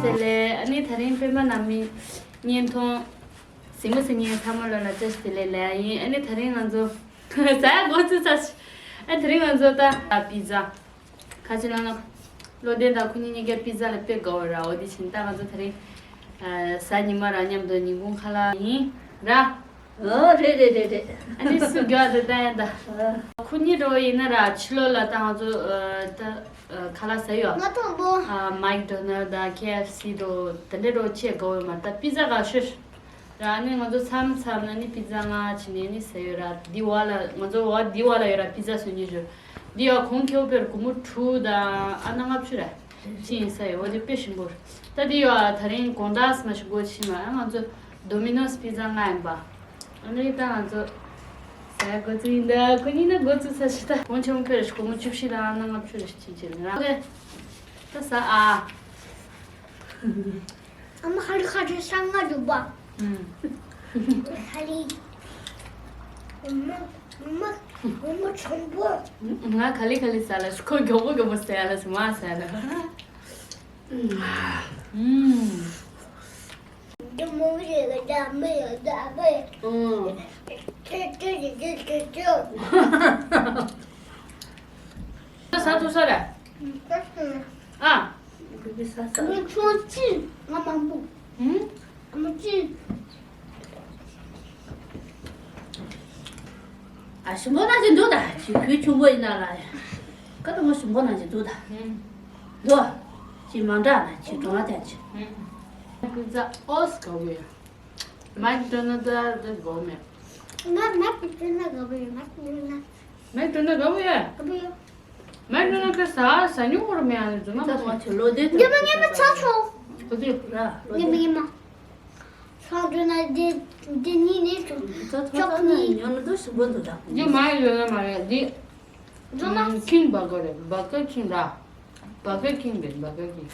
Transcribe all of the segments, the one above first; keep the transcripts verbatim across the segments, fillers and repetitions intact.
ཟེར་ལེ། ཨ་ནི་དེ་རིང་པད་མ་ནང་མི་བརྙན་ཐུང་གཟིགས་མོ་གཟིགས་མཁན་ཚང་མ་ལོ་ལ་བཀྲ་ཤིས་བདེ་ལེགས་ལབ་ཡིན། ཨ་ནི་དེ་རིང་ང་ཚོ་ཟ་ཡ་འགོ་ཚུགས་ཚར་ཤག་ཨ་དེ་རིང་ང་ཚོ་ད་པི་ཛ། ཁ་ཅིག་ལ་ང་བློ་ལྡན་དང་ཁོ་གཉིས་གཉིས་ཀ་པི་ཛ་ལ་དཔེ་དགའ་བོ་ར། འོ་དེ་བྱས་ད་ང་ཚོ་དེ་རིང་ཨ་གཟའ་ཉི་མ་ར་མཉམ་དུ་ཉིན་གུང་ཁ་ལག་ཡིན་ར། ཨོ་རེད་རེད་རེད་རེད། ཨ་ནི་སུ་དགའ་འདུག་ད་ཡ་ད། ཨ། ཁོ་གཉིས་འགྲོ་བ་ཡིན་ན་ར་ཕྱི་ལོགས་ལ་ད་ང་ཚོ་ཨ་ད་ཨ་ཁ་ལག་ཟ་ཡོད། ང་དང་པོ། ཨ་མེག་ཌོ་ནལ་དང་ཁེ་ཨེཕ་སི་འགྲོ་དེ་འདྲ་འགྲོ་ཆེ་དགའ་བོ་མ། ད་པི་ཛ་དགའ་ཤོས། ར་ནི་ང་ཚོ་མཚམས་མཚམས་ན་ནི་པི་ཛ་ང་བྱིན་ནས་ནི་ཟ་ཡོད་ར། འདི་བ་ལ་ང་ཚོ་བ་འདི་བ་ལ་ཡོད་ར་པི་ཛ་བཟོ་ཉེ་ཞུ། འདི་ཡོད་གོང་ཁེ་བོ་པེར་སྒོར་མོ་དྲུག་དང་ཨ་ན་ལྔ་བཅུ་ར། ཅི་ཡིན་ས་ཡོད་འོ་དེ་དཔེ་ཞིམ་པོ་རེད། ད་འདི་ཡོད་ད་རིང་དགོང་དག་མ་ཞིག་སྒོ་ཕྱི་མ་ང་ཚོ་ཌོ་མི་ནོས་པི་ཛ་ང་ཡིན་པ། ཨ་ནི་ད་ང་ཚོ་ཟ་ཡ་འགོ་ཚུགས་ཡིན། ད་ཁོ་གཉིས་ན་འགོ་ཚུགས་ས་ཞིག་ད་གོང་ཆེན་མོ་ཁྱོད་རེ་སྒོར་མོ་བཅུ་བཞི་དང་ཨ་ན་ལྔ་བཅུ་རེ་ཅི་ཅི་རེད་ར། ད་ཟ་ཨ། ཨ་མ་ཧ་རི་ཁ་ཆེ་ཤ་ང་རུ་བ། ཧ་རི། ཨ་མ་ཨ་མ་ཨ་མ་ཆོམ་པོ། ང་ག་ལེ་ག་ལེ་ཟ་ལ་ཁོ་མགྱོགས་པོ་མགྱོགས་པོ་ཟ་ཡ་ལ་ཟ་མ་ཟ་ལ། འདི་མོ་རེ་ག་ད་མི་ཡ་ད་མི་ཡ། ཁྱེད་ཁྱེད་ཁྱེད་ཁྱེད་ཁྱེད། ཟ་ཐུབ་ས་རེད། ཨ། ང་ཚོ་ཅི་ང་མང་པོ། ཨ་མ་ཅི། ཨ་ཞིམ་པོ་ན་ཅི་འདུག་ད་ཅི་ཁུལ་ཆུང་པོ་ཡིན་ན་ལ། ཀ་ཏོ་མོ་ཞིམ་པོ་ན་ཅི་འདུག་ད། འདུག་ཅི་མ་འདྲ་ན་ཅི་གྲོང་བ་དེ་ཅི། པི་ཛ་ཨོས་ག་བོ་ཡ། མེག་ཌོ་ནལ་ཌི་དེ་གོ་མེད། ང་མེག་ཌོ་ནལ་ཌི་ག་བོ་ཡ། མེག་ཌོ་ནལ་ཌི། མེག་ཌོ་ནལ་ཌི་ག་བོ་ཡ། ག་བོ་ཡ། མེག་ཌོ་ནལ་ཌི་གི་ཟ་ཟ་ཉུང་བོར་མེད་ཨ་ནི་རྫུན་མ་མ་ཆོག་ལོ་དེ་ཉི་མ་ཉི་མ་ཆག་ཆོག་ཁོ་ཚོས་ར་ལོ་ཉི་མ་དེ་ཉི་མ་ཆག་འགྲོ་ན་དེ་དེ་གཉིས་ནས་ཆོག་ད་ཐོ་ཐོ་ན་ཉོ་ནི་དོ་ཞིམ་པོ་འདུག་ད། འདི་མ་ཡོད་ན་མ་རེད་འདི། རྫུན་མ། ཁིང་བར་གར་རེད། བར་གར་ཁིང་ར། བར་གར་ཁིང་རེད། བར་གར་ཁིང་།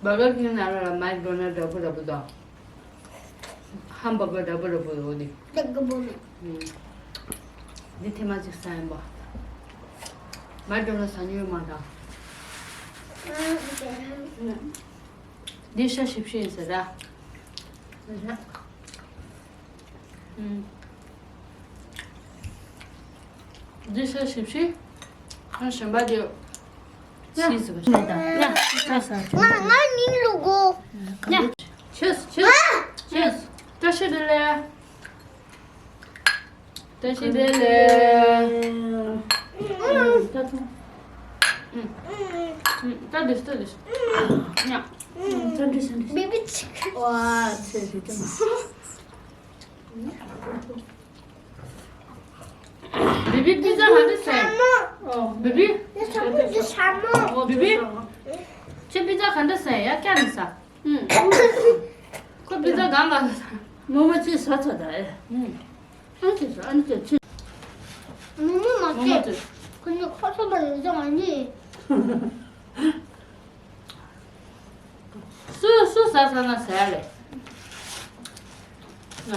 བར་གར་ཁིང་ནང་ལ་མེག་ཌོ་ནལ་ཌི་འདྲ་པོ་འདྲ་པོ་དང་། ཧམ་བར་གར་འདྲ་པོ་འདྲ་པོ་ཡོད་ནི། ད་ག་བོ་མེད། ཨུམ། འདི་ཐེངས་མ་གཅིག་ཟ་ཡིན་པ། མེག་ཌོ་ནལ་ཌི་ཟ་མྱོང་ཡོད་མ་ད། འདི་ཤ་ཞིབ་ཤིག་ཡིན་ཟེར་ར། ཨུམ། འདི་ཤ་ཞིབ་ཤིག་ཨ་གཞན་པ་དེ། ཤིས་སུ་བ་ཤ་ད། ང་ང་ཉིན་ལུ་གོ། ཆེས་ཆེས་ཆེས། བཀྲ་ཤིས་བདེ་ལེགས། བཀྲ་ཤིས་བདེ་ལེགས། ད་ཐུང་། ད་དེ་ད་དེ། ཉ། ཅན་དྲི་ཅན་དྲི། བི་བི་ཆིག་ཝ་ཚེ་རི་ཏི་མ། བི་བི་པི་ཛ་ག་འདྲ་ཟ་ཡ། ཨོ། བི་བི། ཨོ་བི་བི། ཁྱེད་པི་ཛ་ག་འདྲ་ཟ་ཡ། ཡ་ཀྱ་ནི་ཟ། ཁོ་པི་ཛ་གང་ག་ཟ། མོ་མོ་ཅི་ཟ་ཚ་ད་ཨེ། ཨ་ཅི་ཟ་ཨ་ནི་ཅི་ཅི། མོ་མོ་མ་མོ་མོ་ཅི། ཁོ་ནི་ཁོ་ཚོ་མ་ཡོད་ཟ་ཨ་ནི། སུ་སུ་ཟ་ཟ་ན་ཟ་ཡ་རེད། ན།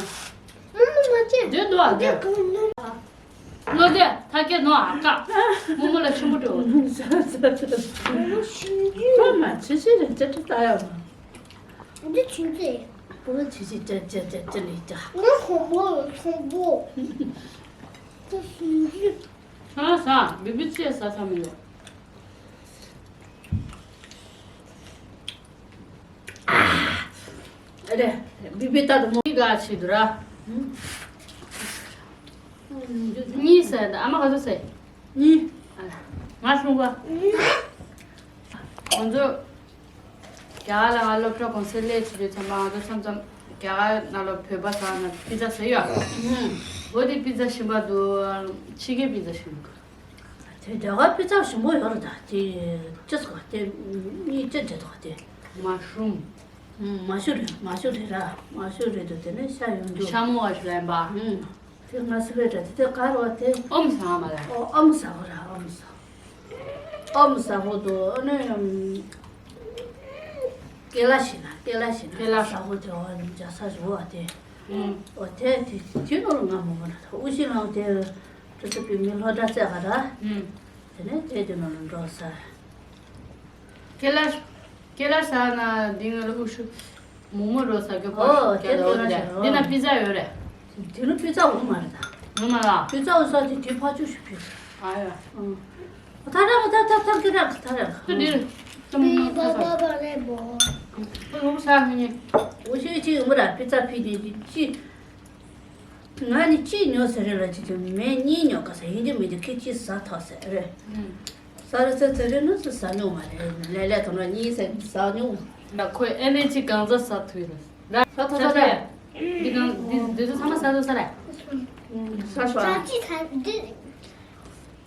མོ་མོ་མ་ཅི། དེ་འདུག་ཨ་དེ། བློ་བདེ་ཐ་ཀེ་ནོ་ཨ་ཀ། མོ་མོ་ལ་ཆུ་མོ་སྤྲོད། ཟ་ཟ་ཟ། མོ་མོ་ཤིང་ཇུ། ཁོ་མ་ཆི་ཆི་རེད་ཅི་ཅི་ལྟ་ཡ་མ། འདི་ཆུང་ཚེ། ཁོ་ཆི་ཆི་ཅི་ཅི་ཅི་ཅི་ལི་ཅི། ང་ཧོ་མོ་ལ་ཆུང་པོ། ཁོ་ཤིང་ཇུ། ང་ཟ་བི་བི་ཅི་ཟ་ས་མི་ཡོད། རེད། བི་བི་ཏ་དུ་མོ་ག་ཆི་དུ་ར། གཉིས་ཟེར་ད་ཨ་མ་ག་ཚོད་ཟེར། གཉིས། ང་གསུམ་པ། ང་ཚོ་རྒྱ་གར་ལ་ང་སློབ་གྲྭ་གུང་སེང་སླེབས་ཚུལ་དུས་ཚང་མ་ང་ཚོ་མཚམས་མཚམས་རྒྱ་གར་ནང་ལ་བོད་པ་ཚང་ན་པི་ཛ་ཟེར་ཡོད། འོ་དེ་པི་ཛ་ཞིམ་པ་འདུག་ཕྱི་རྒྱལ་པི་ཛ་ཞིམ་པོ་འདུག་དེ་རྒྱ་གར་པི་ཙ་ཞིམ་པོ་ཡོད་རེད་ད། དེ་ཅི་ཟེར་དེ་གཉིས་ཅི་འདྲ་འདུག་དེ། མ་ཤུ་རུམ། མ་ཤུ་རེད། མ་ཤུ་རེད་ར། མ་ཤུ་རེད་འདུག་དེ་ནས་ཤ་ཡོང་རྒྱུ། ཤ་མོ་བ་ཞུ་ལན་པ། དེ་ང་སི་བེ་ད་དེ་དེ་ག་རོ་དེ། ཨོམ་ཟ་མ་ལ། ཨོ་ཨོམ་ཟ་གོ་ར་ཨོམ་ཟ། ཨོམ་ཟ་གོ་འདུག་ཨ་ནི། ཀེ་ལ་ཤི་ན་ཀེ་ལ་ཤི་ན་ཀེ་ལ་ཟ་གོ་དེ་ཨོ་འཇའ་ས་རུ་བ་དེ། ཨོ་དེ་དེ་དེ་ནོར་ང་མོ་མོ་ན་ད་ཨུ་ཤི་ལང་དེ། ཏུ་ཏུ་པི་མི་ལྷོ་ད་ཙེ་ག་ད། དེ་ནས་དེ་དེ་ནོར་འགྲོ་ས། ཀེ་ལ། ཁྱེད་ལ་ཟ་ན་འདི་ང་ལ་ཨུ་ཤུ་མོག་མོག་རོ་ཟ་གི་ཨོ་པ་ཁྱེད་ལ་འོ་འདི་ན་པི་ཛ་ཡོད་རེད། དེ་ནི་པི་ཙ་འོ་མ་རེད་ད། ངོ་མ་ལ། པི་ཙ་འོ་ས་དེ་དེ་ཕ་ཆུ་ཞིག་ཕུལ། ཨ་ཡ། ཨང་། ཐ་ར་ཐ་ཐ་ཐ་ཀི་ར་ཐ་ར། ཁོ་འདི་ལྟ་མོ་པི་ཙ་ཟ། པི་ཙ་པ་པ་རེད་མོ། ཁོ་ལུག་ཟ་ཧི་ཉེ། འོ་ཤི་ཅི་ཡོང་མ་ར་པི་ཙ་ཕི་ནི་ཅི། ང་ནི་ཅི་ཉོ་ཟེར་རེད་ལ་ཅི་ཅི་མེད་གཉིས་ཉོ་ག་ས་ཡིན་གྱི་མེད་ཀྱི་ཁི་ཅི་ཟ་ཐག་ཟེར་རེད། ཟ་རེད་ཟེར་ཟེར་རེད་ན་ཟ་ཟ་ཉོ་མ་རེད་ལས་ལས་དང་ན་གཉིས་ཟ་ཟ་ཉོ། ལ་ཁོས་ཨེ་ལེ་ཅི་གང་ཟ་ཟ་ཐུབ་ཡོད་ལ། ཟ་ཐག་ཟ་རེད། འདི་གང་འདི་འདི་ཚོ་ཚང་མ་ཟ་ཐུབ་ས་རེད། ཟ་ཤོག་ཨ། ཅི་ཟ་འདི།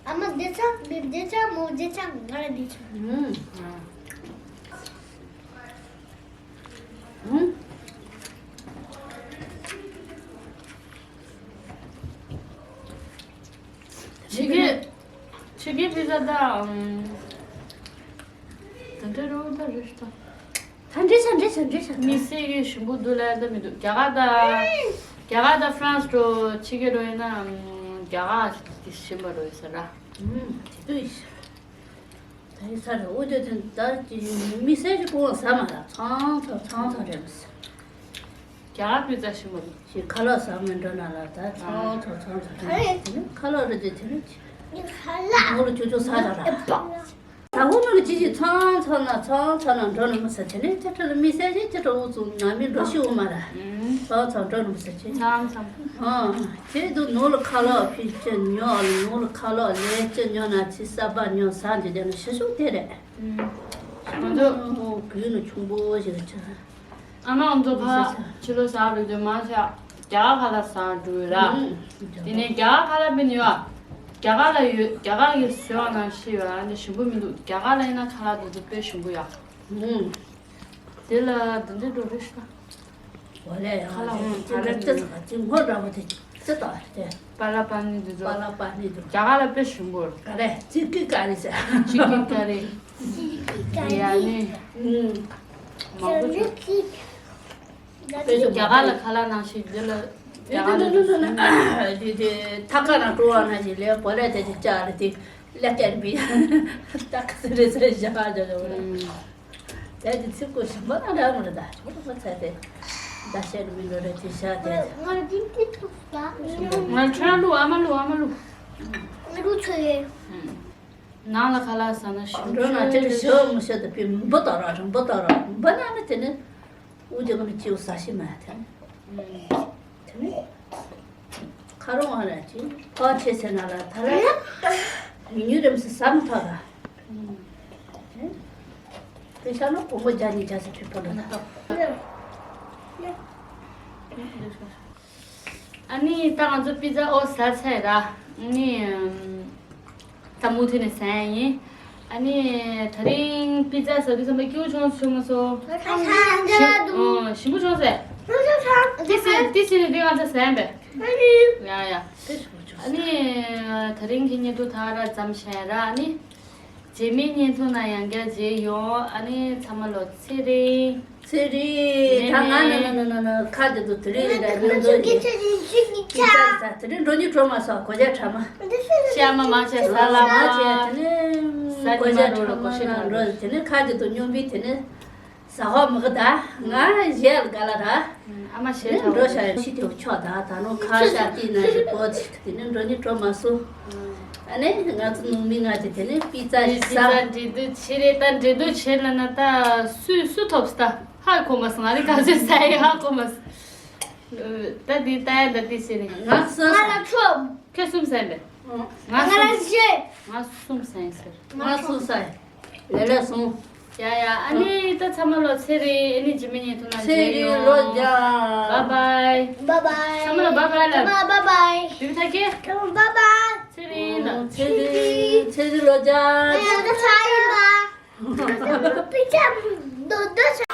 ཨ་མ་འདི་ཚ་མི་འདི་ཚ་མོ་འདི་ཚ་ང་ར་འདི་ཚ། ཨུམ། ཨུམ། ཕྱི་རྒྱལ་ཕྱི་རྒྱལ་པི་ཙ་ད་ཨམ། ད་འདྲ་རོ་ད་རེ་ཤི་ད། ད་འདྲེ་ས་འདྲེ་ས་འདྲེ་ས་ད། མི་སེ་གི་ཞིམ་པོ་འདུག་ལ་ད་མི་འདུག་རྒྱ་གར་ད། རྒྱ་གར་ད་ཧྥ་རན་སི་འགྲོ་ཕྱི་རྒྱལ་འགྲོ་ཡིན་ན་ཨམ། རྒྱ་གར་དེ་ཞིམ་པ་རོ་ཡོད་ས་ར། ཨུམ། དེ་དུས་ད་ཡིན་ས་རེད། འོ་དེ་དེ་ད་ཀྱི་མི་སེར་གྱི་ཀོང་ཟ་མ་ལ་ཚང་ཚང་ཚང་ཚང་རེད་མི་སེར། རྒྱ་གར་པི་ཙ་ཞིམ་པོ་རེད། ཞིག་ཁ་ལག་ཟ་མི་འགྲོ་ན་ལ་ད་ཚང་ཚང་ཚང་ཚང་རེད། དེ་ནི་ཁ་ལག་རེད་དེ་དེ་ནི་ཁ་ལག་ངོ་ལ་ཅོ་ཅོ་ཟ་ད་ར། ད་འོ་ནི་ཅི་ཞིག་ཚང་ཚང་ན་ཚང་ཚང་ན་འགྲོ་ན་མི་སེར་དེ་ནི་ཅི་ཁྲ་ལ་མི་སེར་ཞིག་ཅི་ཁྲ་འུ་ཚུགས་ན་མི་འགྲོ་ཤི་འོ་མ་ར། ཚང་ཚང་འགྲོ་ན་མི་སེར་ཅི། ཚང་ཚང་། ཨང་། དེ་དུ་ནོར་ལ་ཁ་ལག་ཕི་ཅི་ཉོ་ལ་ནོར་ལ་ཁ་ལག་ལས་ཅི་ཉོ་ན་ཚི་ས་པ་ཉོ་ས་འདི་དེ་ནི་ཤི་ཤུགས་དེ་རེད། ང་ཚོ་གུས་ནི་ཆུང་པོ་ཞིག་ལ་ཆ། ཨ་མ་ང་ཚོ་ཕ་ཕྱི་ལོ་ཟ་རུ་དེ་མ་ཆ། རྒྱ་གར་ཁ་ལག་ཟ་འགྲོ་ར། དེ་ནས་རྒྱ་གར་ཁ་ལག་མིན་ཡོད། རྒྱ་གར་ལ་ཡོད་རྒྱ་གར་གི་ཟོས་པ་ནང་ཤི་བ་ནི་ཞིམ་པོ་མི་འདུག་རྒྱ་གར་ལ་ཡིན་ན་ཁ་ལག་དེ་ཚོ་དཔེ་ཞིམ་པོ་ཡོད། དེ་ལ་འདི་འདྲ་འགྲོ་རེ་ཤི་ད། འོ་ལས་ཡང་ཁ་ལག་ཅི་ལ་ཅི་ཚ་ཅི་ངོ་འདྲ་པོ་དེ་ཅི་ལྟ་བ་དེ། པ་ལ་པ་ནི་འདི་ཚོ། པ་ལ་པ་ནི་འདི། རྒྱ་གར་ལ་དཔེ་ཞིམ་པོ། ག་རེ་ཅི་ཀི་ཀ་རེ་ཟེར། ཅི་ཀི་ཀ་རེ། ཡ་ནི། ཨུམ། མང་པོ་ཞིག་དཔེ་ཞིམ་པོ། རྒྱ་གར་ལ་ཁ་ལག་ནང་བཞིན་འདི་ལ། རྒྱ་གར་ལ་དེ་དེ་ཐ་ཀ་ན་ཀྲོ་བ་ན་ཞིག་ལས་བོ་ལས་དེ་དེ་ཅག་རེ་དེ་ལས་ཀ་རེ་བི། ད་ག་ཚོད་རེ་ཚོད་བཞག་ཨ་ཇོ་ཇོ་བོ་ལ། ཨུམ། ད་དེ་ཚིག་གོ་ཞིམ་པོ་ན་ར་མོ་ར་ད་ཆོག་པ་ཚ་དེ་ད་ཤེར་མི་འགྲོ་རེ་དེ་ཤ་དེ། ང་འདི་འདི་ཐུག་ད། ང་ཁྱོད་ལུ་ཨ་མ་ལུ་ཨ་མ་ལུ། ང་ལུ་ཚོ་ཡེ། ནང་ལ་ཁ་ལག་ཟ་ན་ཞིམ་འགྲོ་ན་ཅི་རེ་ཞོ་མི་ཤོད་དེ་པི་འབུ་ཏོ་ར་ར་འབུ་ཏོ་ར་འབུ་ན་ནི་དེ་ནི་འུ་ཅག་ནི་ཅིའུ་ཟ་ཤི་མ་དེ་ནི། དེ་ནི། ཁ་རོང་བ་ར་ཅི་ཕོ་ཆེ་ཟེར་ན་ལ་ཐ་ར་ཉུ་ཉུ་རེམ་སི་ཟ་མི་ཐོག་ག་དེ་ཤ་ནོ་གོང་མོ་རྒྱ་ནི་རྒྱ་སི་ཕི་ཕོ་ལ་ད། ཨ་ནི་ད་ང་ཚོ་པི་ཛ་ཨོ་ཟ་ཚར་ར། ཨ་ནི་ད་མུ་མཐུད་ནས་ཟ་ཡ་ཡིན། ཨ་ནི་ད་རིང་པི་ཛ་ཟ་དུས་ཙམ་པ་སྐྱིད་པོ་བྱུང་སོང་མ་སོང་། ཞིམ་པོ་བྱུང་ཟེར། ཏི་སི་ཏི་སི་ནི་འདི་ང་ཚོ་ཟ་ཡ་མེད། ཡ་ཡ། ཨ་ནི་ད་རིང་གི་བརྙན་ཐུང་ད་ར་མཚམས་བཞག་ར། ཨ་ནི་རྗེས་མའི་བརྙན་ཐུང་ནང་ཡང་བསྐྱར་མཇལ་ཡོང་། ཨ་ནི་ཚང་མ་ལོ་ཚེ་རིང་། ཚེ་རིང་། ད་ང་ནི་ནི་ནི་ནི་ཁ་དེ་ཚོ་དེ་རིང་རེད་ད་ཉོ་འདོད་ཡིན། དེ་རིང་འགྲོ་ནི་གྲོ་མ་སོགས་གོ་ཆ་ཁྲ་མ། ཤ་མ་མ་བྱས་ས་ལ་མ་བྱས་དེ་ནི་གོ་ཆ་ཁྲ་མ་ན་འགྲོ་དེ་ནི་ཁ་དེ་ཚོ་སྙོམས་པའི་དེ་ནི་ཟ་ཧོ་མི་གི་ད་ང་གཞས་ལ་ག་ལ་ར། ཨ་མ་གཞས་འགྲོ་ཤ་ཤི་དེ་ཆོག་ད་ད་ནོ་ཁ་ཤ་ཏི་ན་ཞི་པོ་ཅིག་དེ་ནི་འགྲོ་ནི་གྲོ་མ་སོ། ཨ་ནི་ང་ཚོ་ནུ་མི་ང་དེ་དེ་ནི་པི་ཙ་ཞིག་ཟ། པི་ཙ་འབྲི་དུས་ཆེ་རེད་ད་འབྲི་དུས་ཆེ་ལ་ན་ད་སུས་སུ་ཐོབ་ས་ད་ཧ་གོ་མ་སོང་། ང་རི་ག་ཚོད་ཟ་ཡི་ཧ་གོ་མ་སོང་། ད་དེ་ད་ཡ་ད་དེ་ཟེར་ནི་ང་ཟ་ང་ལ་ཁྲོ། ཁྱོད་གསུམ་ཟ་ཡིན་པས། ང་ང་ལ་གསུམ་ཞེ། ང་གསུམ་ཟ་ཡིན་ཟེར། ང་གསུམ་ཟ་ཡིན། ལེ་ལེ་སོང་། ཡ་ཡ། ཨ་ནི་ད་ཚང་མ་ལོ་ཚེ་རིང་། ཨ་ནི་རྗེས་མའི་བརྙན་ཐུང་ནང་ཚེ་མཇལ་རིང་ཡོང་། ལོ་བརྒྱ། Bye bye. Bye bye. ཚང་མ་ལ་bye bye ལབ། ཚང་མ་bye bye. བི་བི་ཐ་ཀེ། ཚང་མ་bye bye. ཚེ་རིང་ལ། ཚེ་རིང་། ཚེ་རིང་ལོ་བརྒྱ། ང་ཡང་ད་ཚ་ཡིན་པ། པི་ཙ་འདོད་འདོད་བྱ།